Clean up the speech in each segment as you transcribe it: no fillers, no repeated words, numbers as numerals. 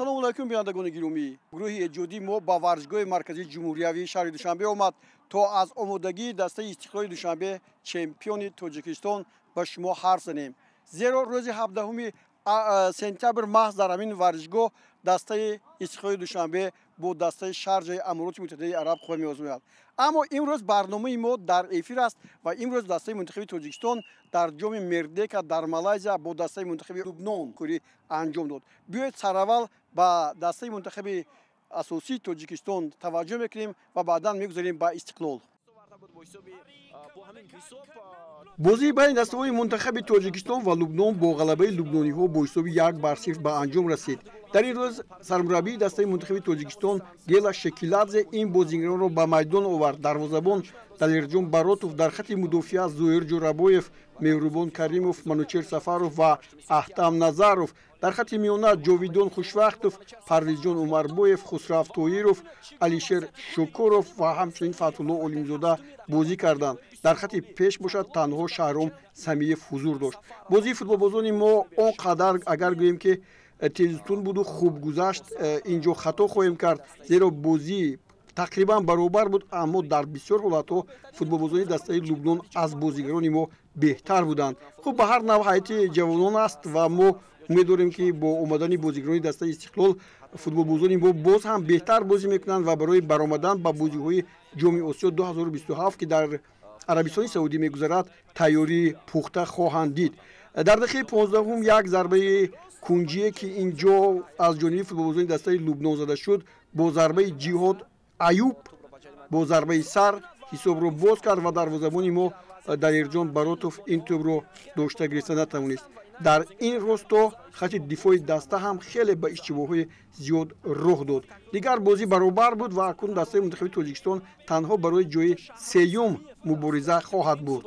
Ассалому алайкум, бинандагони гиромӣ. Гурӯҳи эҷодии мо ба варзишгоҳи марказии ҷумҳуриявии шаҳри Душанбе омад, то аз омодагии дастаи Истиқлоли Душанбе, чемпиони Тоҷикистон, ба шумо ҳарф занем. Зеро рӯзи 17 сентябр маҳз дар ҳамин варзишгоҳ дастаи Истиқлоли Душанбе бо дастаи Шарҷаи Амороти Муттаҳидаи Араб қувва меозмояд. Аммо имрӯз барномаи мо дар эфир аст ва имрӯз дастаи мунтахаби Тоҷикистон дар ҷоми Мердека дар Малайзия бо дастаи мунтахаби Лубнон кӯрӣ анҷом дод. Биёед, сараввал ба дастаи мунтахаби асосии Тоҷикистон таваҷҷӯҳ мекунем ва баъдан мегузарем ба Истиқлол. Бозии байни дастаҳои мунтахаби Тоҷикистон ва Лубнон бо ғалабаи лубнониҳо бо ҳисоби 1-0 ба анҷом расид. Дар ин рӯз сармураббии дастаи мунтахаби Тоҷикистон Гела Шекиладзе ин бозигаронро ба майдон овард: дарвозабон Далерҷон Баротов, дар хати мудофиа Зоир Ҷӯрабоев, Меҳрубон Каримов, Манучер Сафаров ва Аҳтам Назаров, дар хати миёна Ҷовидон Хушвақтов, Парвизҷон Умарбоев, Хусрав Тоиров, Алишер Шукуров ва ҳамчунин Фатҳулло Олимзода бозӣ карданд. Дар хати пеш бошад, танҳо Шаҳром Самиев ҳузур дошт. Бозии футболбозони мо он қадар, агар гӯем ки тезутун буду хуб гузашт, ин ҷо хато хоҳем кард, зеро бозӣ тақрибан баробар буд, аммо дар бисёр ҳолатҳо футболбозони дастаи Лубнон аз бозигарони мо беҳтар буданд. Хуб, ба ҳар нав ҳайати ҷавонон аст ва мо умед дорем, ки бо омадани бозигарони дастаи Истиқлол футболбозони мо боз ҳам беҳтар бозӣ мекунанд ва барои баромадан ба бозиҳои Ҷоми Осиё 2027, ки дар Арабистони Саудӣ мегузарад, тайёрии пухта хоҳанд дид. Дар дақиқаи 15-ум як зарбаи кунҷие, ки ин ҷо аз ҷониби футболбозони дастаи Лубнон зада шуд, бо зарбаи Ҷиҳод Аюб бо зарбаи сар ҳисобро боз кард ва дарвозабони мо Далерҷон Баротов ин тӯбро дошта гирифта натавонист. Дар ин росто хати дифои даста ҳам хеле ба иштибоҳҳои зиёд роҳ дод. Дигар бозӣ баробар буд ва акнун дастаи мунтахаби Тоҷикистон танҳо барои ҷои сеюм мубориза хоҳад бурд.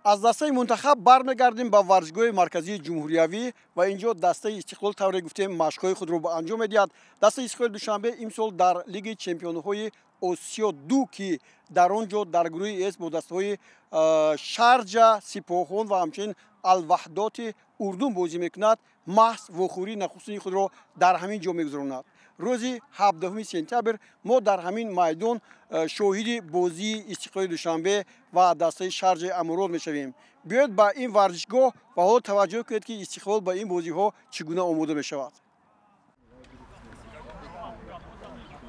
Аз дастаи мунтахаб бармегардем ба варзишгоҳи марказии ҷумҳуриявӣ ва ин ҷо дастаи Истиқлол, тавре гуфтем, машқҳои худро ба анҷом медиҳад. Дастаи Истиқлоли Душанбе имсол дар Лигаи чемпионҳои Осиё ду, ки дар он ҷо дар гурӯҳи С бо дастаҳои Шарҷа, Сипоҳон ва ҳамчунин Алваҳдоти Урдун бозӣ мекунад, маҳз вохӯрии нахустини худро дар ҳамин ҷо мегузаронад. Рӯзи 17 сентябр мо дар ҳамин майдон шоҳиди бозии Истиқлоли Душанбе ва дастаи Шарҷаи Аморот мешавем. Биёед ба ин варзишгоҳ ва ҳоло таваҷҷӯҳ кунед, ки Истиқлол ба ин бозиҳо чӣ гуна омода мешавад.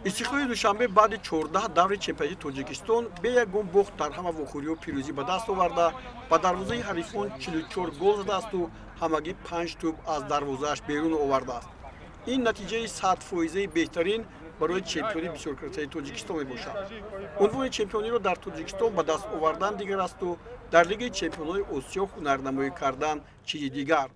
Истиқлоли Душанбе баъди 14 даври чемпионати Тоҷикистон бе ягон бохт дар ҳама вохӯриҳо пирӯзӣ ба даст оварда, ба дарвозаи ҳарифон 44 гол задаасту ҳамагӣ 5 тӯб аз дарвозааш берун овардааст. Ин натиҷаи 100-фоизаи беҳтарин барои чемпиони бисёркратаи Тоҷикистон мебошад. Унвони чемпиониро дар Тоҷикистон ба даст овардан дигар асту дар Лигаи чемпионҳои Осиё ҳунарнамоӣ кардан чизи дигар.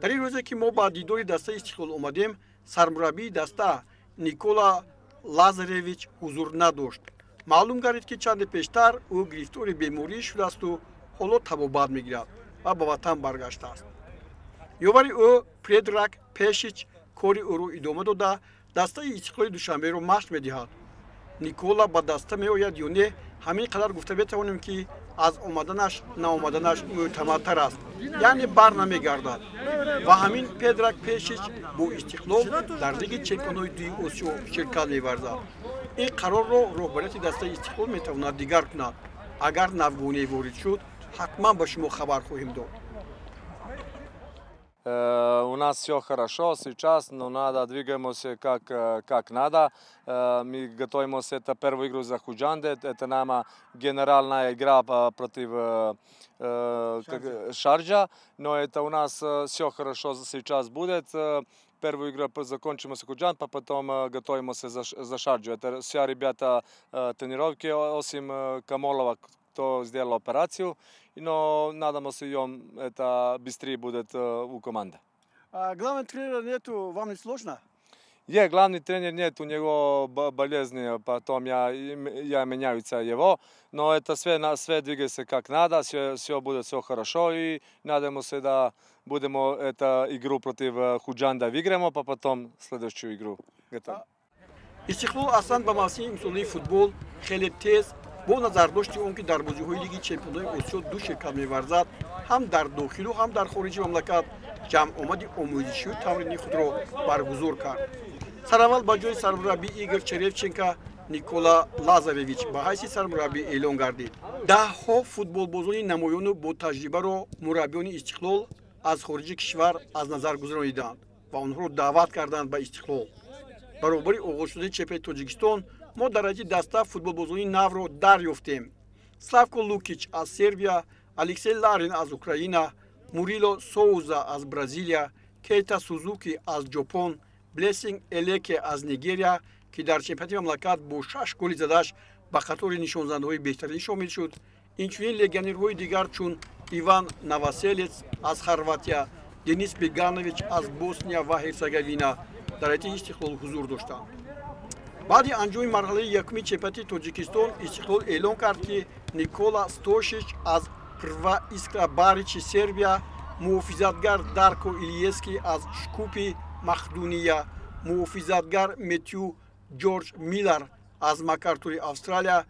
Дар ин рӯзе, ки мо ба дидори дастаи Истиқлол омадем, сармураббии даста Никола Лазаревич ҳузур надошт. Маълум гардид, ки чанде пештар ӯ гирифтори беморӣ шудаасту ҳоло табобат мегирад ва ба ватан баргаштааст. Ёвари ӯ Предрак Пешич кори ӯро идома дода, дастаи Истиқлоли Душанберо машқ медиҳад. Никола ба даста меояд ё не, ҳамин қадар гуфта метавонем, ки аз омаданаш наомаданаш мӯътамадтар аст, яъне бар намегардад. Ва ҳамин Педрак Пешич бо Истиқлол дар Лиги чемпионҳои дуи Осиё ширкат меварзад. Ин қарорро роҳбарияти дастаи Истиқлол метавонад дигар кунад. Агар навгоние ворид шуд, ҳатман ба шумо хабар хоҳем дод. У нас все хорошо сейчас, но надо двигаемся как надо. Мы готовимся, это первую игру за Худжанде, это нам генеральная игра против Шарджа, но это у нас все хорошо сейчас будет. Первую игру закончим с Худжанд, а потом готовимся за Шарджу. Это все ребята тренировки, осим Камолова, кто сделал операцию, но надеемся, и он это быстрее будет у команды. А главный тренера нету, вам не сложно? Е, главный тренер нет, у него болезни, потом я меняются его, но это все двигается как надо, все будет все хорошо, и надеемся, да будем эту игру против Худжанда выиграем, а потом следующую игру готовим. Истиқлол аслан ба мавсими имсолаи футбол хеле тез, бо назардошти он ки дар бозиҳои Лиги чемпионҳои Осиё ду ширкат меварзад, ҳам дар дохилу ҳам дар хориҷи мамлакат, Ҷамъомади омӯзишию тамринии худро баргузор кард. Сараввал ба ҷои сармураббӣ Игор Черевченко Никола Лазаревич ба ҳайси сармураббӣ эълон гардид. Даҳҳо футболбозони намоёну ботаҷрибаро мураббиёни Истиқлол аз хориҷи кишвар аз назар гузарониданд ва онҳоро даъват карданд ба Истиқлол. Баробари оғоз шудани чемпионати Тоҷикистон мо дар ҳайати даста футболбозони навро дарёфтем: Славко Лукич аз Сербия, Алексей Ларин аз Украина, Мурило Соуза аз Бразилия, Кейта Сузуки аз Ҷопон, Блессинг Элеке аз Нигерия, ки дар чемпионати мамлакат бо шаш голи задаш ба қатори нишонзандаҳои беҳтарин шомил шуд. Инчунин легионерҳои дигар, чун Иван Новоселец аз Хорватия, Денис Беганович аз Босния ва Ҳерсеговина дар ҳайати Истиқлол ҳузур доштанд. Баъди анҷоми марҳилаи якуми чемпионати Тоҷикистон Истиқлол эълон кард, ки Никола Стошич аз Прва Искра Баричи Сербия, муҳофизатгар Дарко Илиески аз Шкупи Мақдуния, муҳофизатгар Метью Ҷорҷ Миллар аз Макартури Австралия,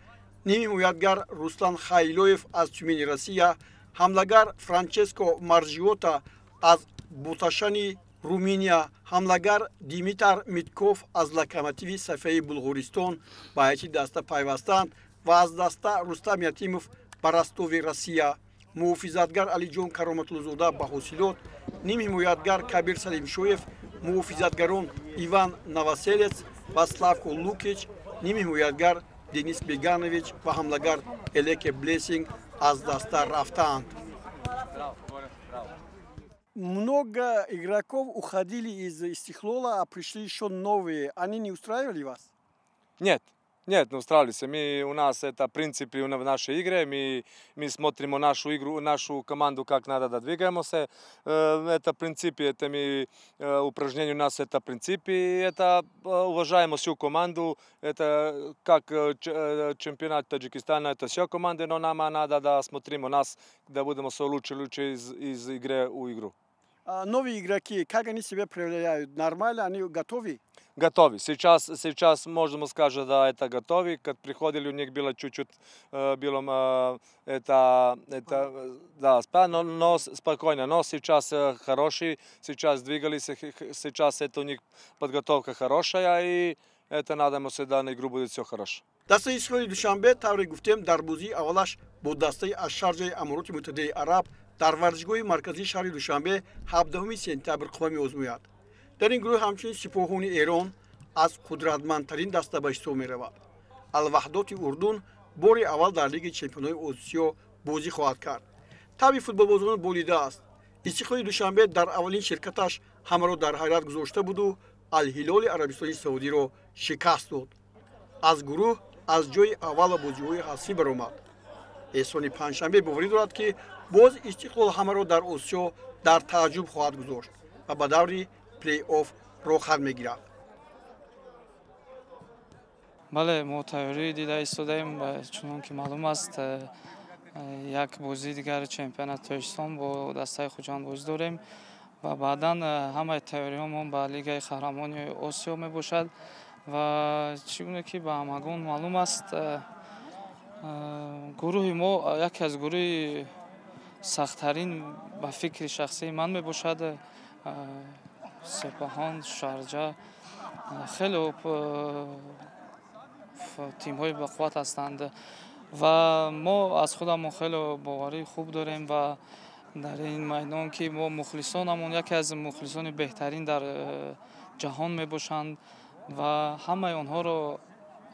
нимҳимоятгар Руслан Хайлоев аз Тюмени Россия, ҳамлагар Франческо Маржиота аз Ботошани Руминия, ҳамлагар Димитар Митков аз Локомотиви Софияи Булғористон ба ҳайати даста пайвастанд ва аз даста Рустам Ятимов ба Ростови Россия, муҳофизатгар Алиҷон Кароматуллозода ба Ҳосилот, нимҳимоятгар Кабир Салимшоев, муҳофизатгарон Иван Новоселец ва Славко Лукич, нимҳимоятгар Денис Беганович ва ҳамлагар Элеке Блессинг аз даста рафтаанд. Много игроков уходили из Истиклола, а пришли еще новые. Они не устраивали вас? Нет, нет, не устраивались. Мы, у нас это принципы в нашей игре. Мы смотрим нашу игру, нашу команду, как надо, да двигаемся. Это принципы, это мы, упражнения у нас это принципы, это уважаем всю команду. Это как чемпионат Таджикистана, это все команды, но нам надо да смотрим нас, да будем все лучше, лучше из игры в игру. А новые игроки, как они себя проявляют? Нормально? Они готовы? Готовы. Сейчас можем сказать, да, это готовы. Как приходили, у них было чуть-чуть, было, это, да, но спокойно. Но сейчас хороший, сейчас двигались, сейчас это у них подготовка хорошая, и это надеемся, да, на игру будет все хорошо. Дастаи Истиқлоли Душанбе, тавре гуфтем, дар бозии аввалаш бо дастаи аз Шарҷаи Амороти Муттаҳидаи Араб дар варзишгоҳи марказии шаҳри Душанбе 17 сентябр қувва меозмояд. Дар ин гурӯҳ ҳамчунин Сипоҳони Эрон аз қудратмандтарин даста ба ҳисоб меравад. Алваҳдоти Урдун бори аввал дар Лиги чемпионҳои Осиё бозӣ хоҳад кард. Табъи футболбозон болида аст. Истиқлоли Душанбе дар аввалин ширкаташ ҳамаро дар ҳайрат гузошта буду Алҳилоли Арабистони Саудиро шикаст дод. Аз гурӯҳ аз ҷои аввал ва бозиҳои ҳасӣ баромад. Эҳсони Панҷшанбе боварӣ дорад, ки боз Истиқлол ҳамаро дар Осиё дар тааҷҷуб хоҳад гузошт ва ба даври плей-офф роҳхат мегирад. Бале, мо тайёрӣ дида истодаем. Чунон ки маълум аст, як бозии дигари чемпионати Тоҷикистон бо дастаи Хуҷанд бозӣ дорем ва баъдан ҳамаи тайёриҳомон ба Лигаи қаҳрамони Осиё мебошад. Ва чӣ гуна ки ба ҳамагон маълум аст, гурӯҳи мо яке аз гурӯҳи сахттарин ба фикри шахсии ман мебошад. Сепаҳон, Шарҷа хеле тимҳои бақувват ҳастанд ва мо аз худамон хеле боварии хуб дорем ва дар ин майдон ки мо мухлисонамон яке аз мухлисони беҳтарин дар ҷаҳон мебошанд ва ҳамаи онҳоро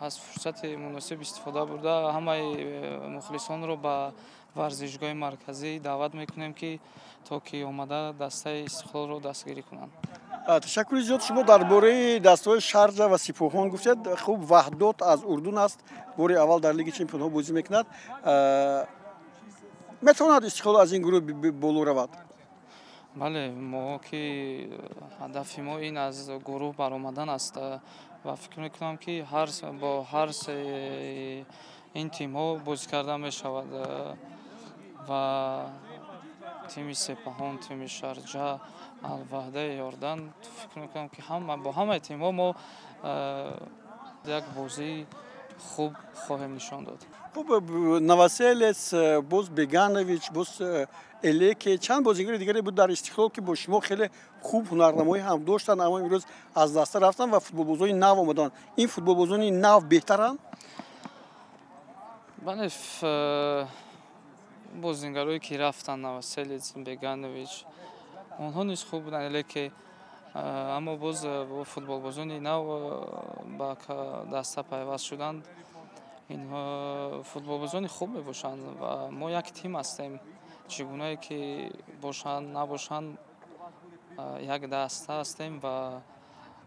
аз фурсати муносиб истифода бурда, ҳамаи мухлисонро ба варзишгоҳи марказӣ даъват мекунем, ки то ки омада дастаи Истиқлолро дастгирӣ кунанд. Ташаккури зиёд. Шумо дар бораи дастаҳои Шарҷа ва Сипоҳон гуфтед. Хуб, Ваҳдот аз Урдун аст, бори аввал дар Лиги чемпионҳо бозӣ мекунад. Метавонад Истиқлол аз ин гурӯҳ боло равад? Бале, мо ки ҳадафи мо ин аз гурӯҳ баромадан аст ва фикр мекунам, ки бо ҳар сеи ин тимҳо бозӣ карда мешавад ва тими Сепаҳон, тими Шарҷа, Алваҳдаи Ёрдан, фикр мекунам, ки бо ҳамаи тимҳо мо як бозии хуб хоҳем нишон дод. Хуб, Новоселец, боз Беганович, боз Элеке, чанд бозигари дигаре буд дар Истиқлол, ки бо шумо хеле хуб ҳунарнамоӣ ҳам доштанд, аммо имрӯз аз даста рафтанд ва футболбозони нав омаданд. Ин футболбозони нав беҳтаранд? Бале, бозингарое ки рафтанд, Новоселец, Беганович, онҳо низ хуб буданд, леке аммо боз бо футболбозони нав ба даста пайваст шуданд. Инҳо футболбозони хуб мебошанд ва мо як тим ҳастем. Чӣ гунае ки бошанд, набошанд, як даста ҳастем ва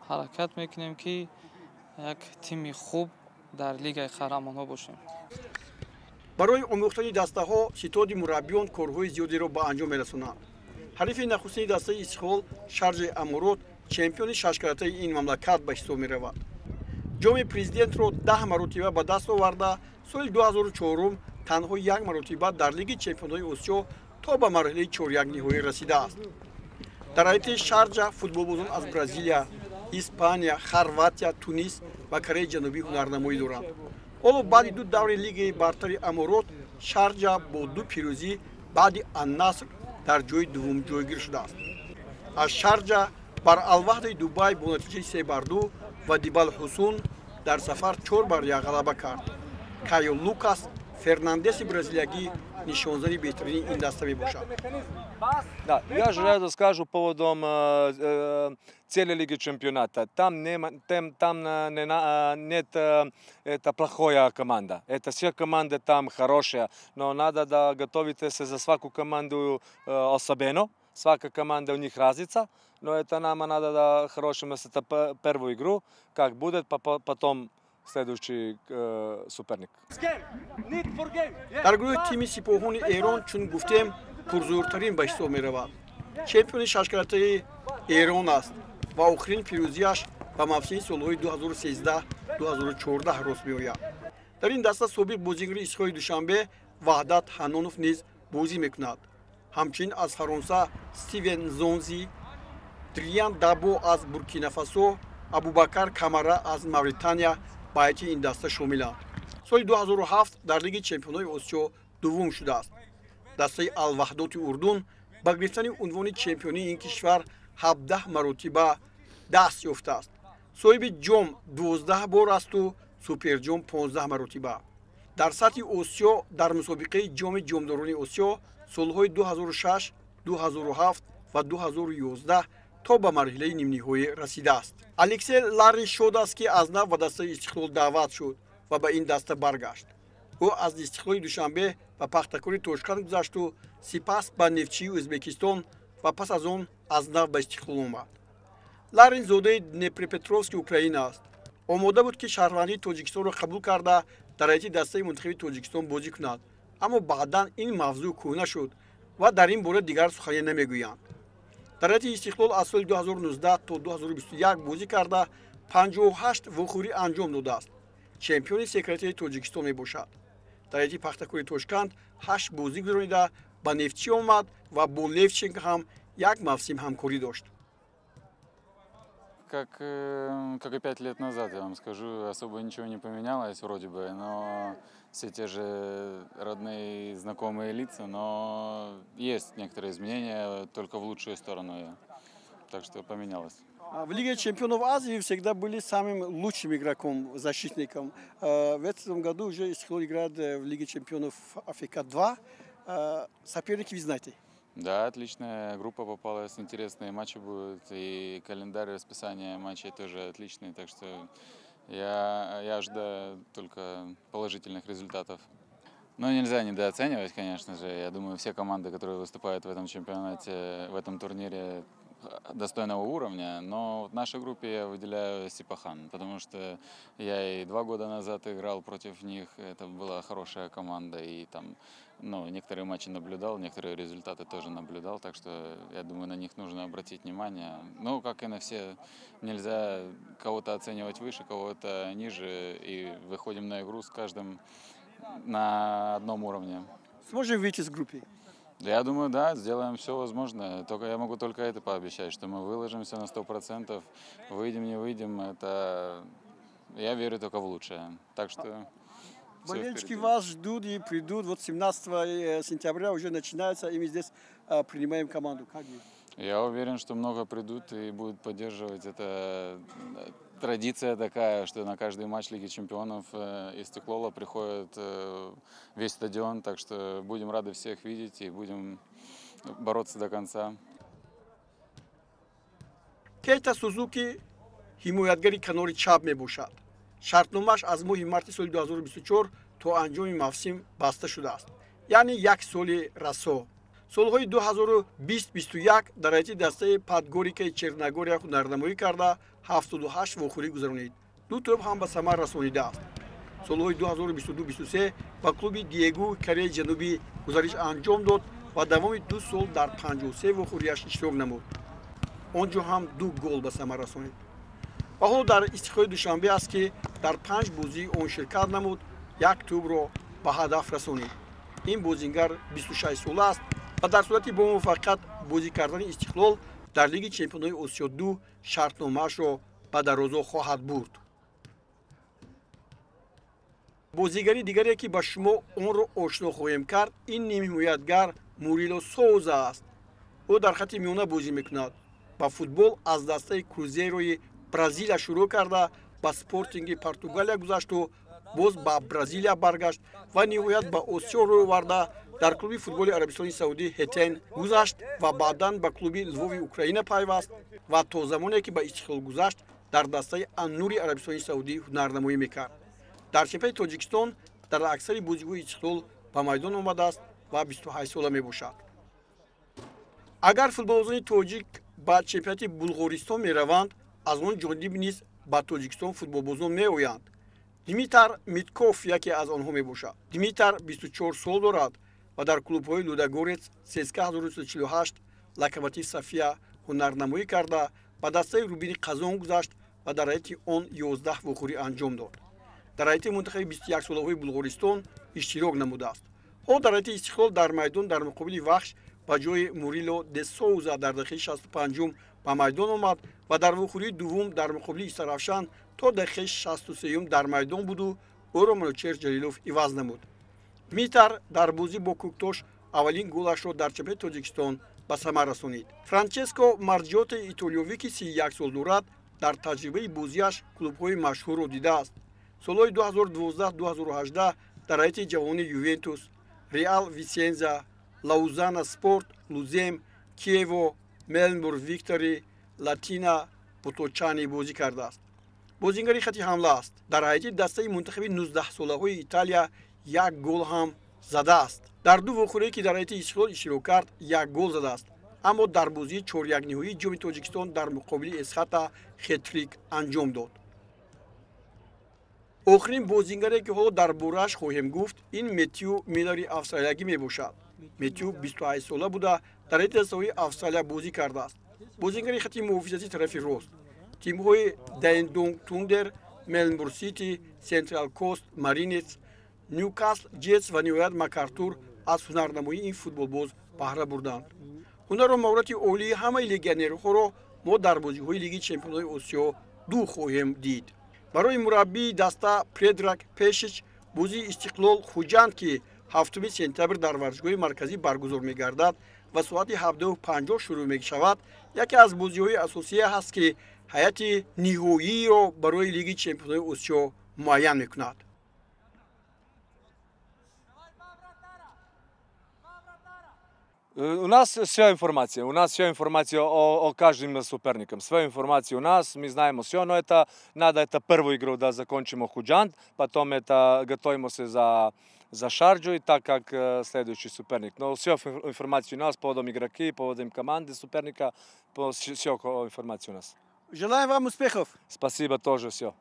ҳаракат мекунем, ки як тими хуб дар Лигаи қаҳрамонҳо бошем. Барои омӯхтани дастаҳо ситоди мураббиён корҳои зиёдеро ба анҷом мерасонанд. Ҳарифи нахустини дастаи Истиқлол, Шарҷаи Аморот, чемпиони шашкаратаи ин мамлакат ба ҳисоб меравад. Ҷоми Президентро 10 маротиба ба даст оварда, соли 2004 танҳо як маротиба дар Лиги чемпионҳои Осиё то ба марҳилаи чорякниҳоӣ расидааст. Дар ҳайати Шарҷа футболбозон аз Бразилия, Испания, Хорватия, Тунис ва Кореяи Ҷанубӣ ҳунарнамоӣ доранд. Ҳоло баъди ду даври Лигаи бартари Аморот Шарҷа бо ду пирӯзӣ баъди Аннаср дар ҷои дуввум ҷойгир шудааст. Аз Шарҷа бар Алваҳдаи Дубай бо натиҷаи 3-2 ва Дибал Ҳусун дар сафар 4-1 ғалаба кард. Кайо Лукас Фернандеси бразилиягӣ нишонзани беҳтарини ин даста мебошад. Да, я желаю да скажу поводом цели Лиги чемпионата. Там, нема, там не, нет, это плохая команда. Это все команды там хорошие, но надо да готовите се за сваку команду особено. Свака команда у них разница, но это нам надо да хорошим это первую игру, как будет, потом следующий соперник. Дар гурӯҳи тими Сипоҳони Эрон, чун гуфтем, пурзӯртарин ба ҳисоб меравад. Чемпиони шашкаратаи Эрон аст ва охирин пирӯзиаш ба мавсими солҳои 2013-2014 рост меояд. Дар ин даста собиқ бозигари Истиқлоли Душанбе Ваҳдат Ҳаннонов низ бозӣ мекунад. Ҳамчунин аз Фаронса Стивен Зонзи, Дриан Дабо аз Буркинафасо, Абубакар Камара аз Мавритания ба ҳайати ин даста шомиланд. Соли 2007 дар Лиги чемпионҳои Осиё дуввум шудааст. Дастаи Алваҳдоти Урдун ба гирифтани унвони чемпионии ин кишвар 17 маротиба даст ёфтааст. Соҳиби ҷом 12 бор асту суперҷом 15 маротиба. Дар сатҳи Осиё дар мусобиқаи Ҷоми ҷомдорони Осиё солҳои 2006, 2007 ва 2011 то ба марҳилаи нимниҳоӣ расидааст. Алексей Ларин шод аст, ки аз нав ба дастаи Истиқлол даъват шуд ва ба ин даста баргашт. Ӯ аз Истиқлоли Душанбе ба Пахтакори Тошканд гузашту сипас ба Нефтчии Ӯзбекистон ва пас аз он аз нав ба Истиқлол омад. Ларин зодаи Днепропетровски Украина аст. Омода буд, ки шаҳрвандии Тоҷикистонро қабул карда, дар ҳайати дастаи мунтахаби Тоҷикистон бозӣ кунад, аммо баъдан ин мавзӯъ кӯҳна шуд ва дар ин бора дигар сухане намегӯянд. Дар ҳайати Истиқлол аз соли 2019 то 2021 бозӣ карда, 58 вохӯрӣ анҷом додааст. Чемпиони секретари Тоҷикистон мебошад. Дар ҳайати Пахтакори Тошканд ҳашт бозӣ гузаронида, ба Нефтчӣ омад ва бо Левченко ҳам як мавсим ҳамкорӣ дошт. Как и 5 лет назад, я вам скажу, особо ничего не поменялось вроде бы, но все те же родные, знакомые лица, но есть некоторые изменения, только в лучшую сторону, так что поменялось. В Лиге чемпионов Азии всегда были самым лучшим игроком, защитником. В этом году уже Истиклол играет в Лиге чемпионов АФК-2. Соперники вы знаете? Да, отличная группа попалась, интересные матчи будут, и календарь, расписание матчей тоже отличный, так что я ожидаю только положительных результатов. Но нельзя недооценивать, конечно же. Я думаю, все команды, которые выступают в этом чемпионате, в этом турнире, достойного уровня, но в нашей группе я выделяю Сипахан, потому что я и 2 года назад играл против них, это была хорошая команда, и там, ну, некоторые матчи наблюдал, некоторые результаты тоже наблюдал, так что я думаю, на них нужно обратить внимание. Ну, как и на все, нельзя кого-то оценивать выше, кого-то ниже, и выходим на игру с каждым на одном уровне. Сможем выйти с группы? Я думаю, да, сделаем все возможное. Только я могу только это пообещать, что мы выложимся на 100%, выйдем, не выйдем, это я верю только в лучшее. Так что Болельщики вас ждут и придут. Вот 17 сентября уже начинается, и мы здесь принимаем команду. Как вы? Я уверен, что много придут и будут поддерживать. Это традиция такая, что на каждый матч Лиги чемпионов Истиклола приходит весь стадион. Так что будем рады всех видеть и будем бороться до конца. Кейта Сузуки ҳимоятгари канори чап мебошад. Шартномааш аз моҳи марти соли 2024 то анҷоми мавсим баста шудааст, яъне як соли расо. Солҳои 2020-21 дар ҳайати дастаи Подгорикаи Черногория ҳунарнамоӣ карда, 78 вохӯрӣ гузаронид, ду тӯб ҳам ба самар расонидааст. Солҳои 2022-23 ба клуби Диегу Кореяи Ҷанубӣ гузариш анҷом дод ва давоми 2 сол дар 53 вохӯрияш иштирок намуд. Он ҷо ҳам ду гол ба самар расонид. Ва ҳоло дар Истиқлоли Душанбе аст, ки дар 5 бозии он ширкат намуд, як тӯбро ба ҳадаф расонид. Ин бозингар 26 сола аст ва дар сурати бо муваффақият бозӣ кардани Истиқлол дар Лиги чемпионои Осиё 2 шартномаашро ба дарозо хоҳад бурд. Бозигари дигаре, ки ба шумо онро ошно хоҳем кард, ин нимҳимоятгар Мурило Соуза аст. Ӯ дар хатти миёна бозӣ мекунад. Ба футбол аз дастаи Крузейрои Бразилия шурӯъ карда, ба Спортинги Португалия гузашту боз ба Бразилия баргашт ва ниҳоят ба Осиё рӯй оварда, дар клуби футболи Арабистони Саудӣ Ҳетен гузашт ва баъдан ба клуби Лвови Украина пайваст ва то замоне ки ба Истиқлол гузашт, дар дастаи Аннури Арабистони Саудӣ ҳунарнамоӣ мекард. Дар чемпионати Тоҷикистон дар аксари бозиҳои Истиқлол ба майдон омадааст ва 28 сола мебошад. Агар футболбозони тоҷик ба чемпионати Булғористон мераванд, аз он ҷониб низ ба Тоҷикистон футболбозон меоянд. Димитар Митков яке аз онҳо мебошад. Димитар 24 сол дорад ва дар клубҳои Лудогорец, ЦСКА 1948, Локомотив София ҳунарнамоӣ карда, ба дастаи Рубини Қазон гузашт ва дар ҳайати он 11 вохӯрӣ анҷом дод. Дар ҳайати мунтахаби 21-солаҳои Булғористон иштирок намудааст. Ҳол дар ҳайати Истиқлол дар майдон дар муқобили Вахш ба ҷои Мурило де Соуза дар дақиқаи 65 ба майдон омад ва дар вохӯрии дуввум дар муқобили Истаравшан то дақиқаи 63 дар майдон буду ӯро Манучеҳр Ҷалилов иваз намуд. Димитар дар бозӣ бо Кӯктош аввалин голашро дар чемпионати Тоҷикистон ба самар расонид. Франческо Марҷиоте итолиёвӣ, ки 31 сол дорад, дар таҷрибаи бозиаш клубҳои машҳурро дидааст. Солҳои 2012-2018 дар ҳайати ҷавони Ювентус, Реал Висенза, Лаузана Спорт, Лузем, Киево, Мелнбург Виктори, Латина, Боточани бозӣ кардааст. Бозингари хати ҳамла аст. Дар ҳайати дастаи мунтахаби 19-солаҳои Италия як гол ҳам задааст. Дар ду вохӯрие, ки дар ҳайати Истиқлол иштирок кард, як гол задааст. Аммо дар бозии чорякниҳоии Ҷоми Тоҷикистон дар муқобили Эсхата хетрик анҷом дод. Охирин бозингаре, ки ҳоло дар борааш хоҳем гуфт, ин Метью Миллери австралиягӣ мебошад. Метью 28 сола буда, дар ҳайати дастаҳои Австралия бозӣ кардааст. Бозингари хати муҳофизати тарафи рост. Тимҳои Дандонг Тундер, Мелнбург Сити, Сентрал Кост, Маринец, Ньюкасл Ҷетс ва ниҳоят Макартур аз ҳунарнамоии ин футболбоз баҳра бурданд. Ҳунару маҳорати олии ҳамаи легионерҳоро мо дар бозиҳои Лиги чемпионои Осиё 2 хоҳем дид. Барои мураббии даста Предраг Пешич бозии Истиқлол Хуҷанд, ки 7 сентябр дар варзишгоҳи марказӣ баргузор мегардад ва соати 17:50 шурӯъ мешавад, яке аз бозиҳои асосие ҳаст, ки ҳайати ниҳоиро барои Лиги чемпионои Осиё муайян мекунад. У нас вся информация, у нас вся информация о каждом соперником. Свою информацию у нас, мы знаем все, но это надо это первую игру, да, закончим Худжанд, потом это готовимся за Шарджу, и так как следующий соперник. Но всю информацию у нас, поводом игроки, поводом команды соперника, всю информацию у нас. Желаем вам успехов. Спасибо тоже, все.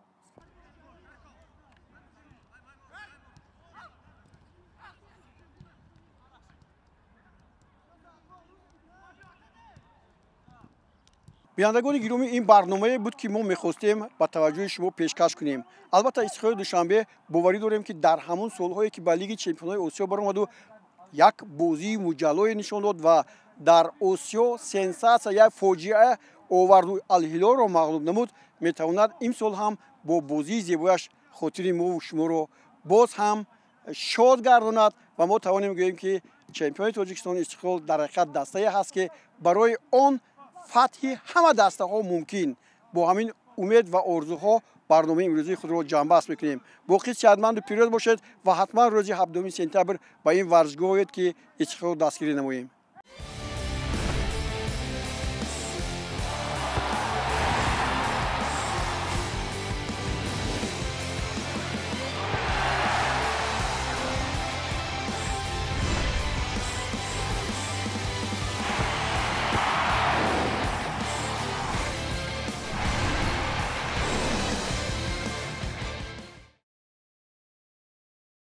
Бинандагони гиромӣ, ин барномае буд, ки мо мехостем ба таваҷҷӯҳи шумо пешкаш кунем. Албатта, Истиқлоли Душанбе боварӣ дорем, ки дар ҳамон солҳое, ки ба Лиги чемпионои Осиё баромаду як бозии муҷаллое нишон дод ва дар Осиё сенсатсия, як фоҷиа оварду Алҳилолро мағлуб намуд, метавонад имсол ҳам бо бозии зебояш хотири мову шуморо боз ҳам Шод гардонад ва мо тавонем гӯем, ки чемпиони Тоҷикистон Истиқлол дар ҳақиқат дастае ҳаст, ки барои он фатҳи ҳама дастаҳо мумкин. Бо ҳамин умед ва орзуҳо барномаи имрӯзии худро ҷамъбаст мекунем. Боқӣ сиҳатманду пирӯз бошед ва ҳатман рӯзи 7 сентябр ба ин варзишгоҳ оед, ки Истиқлол дастгирӣ намоем.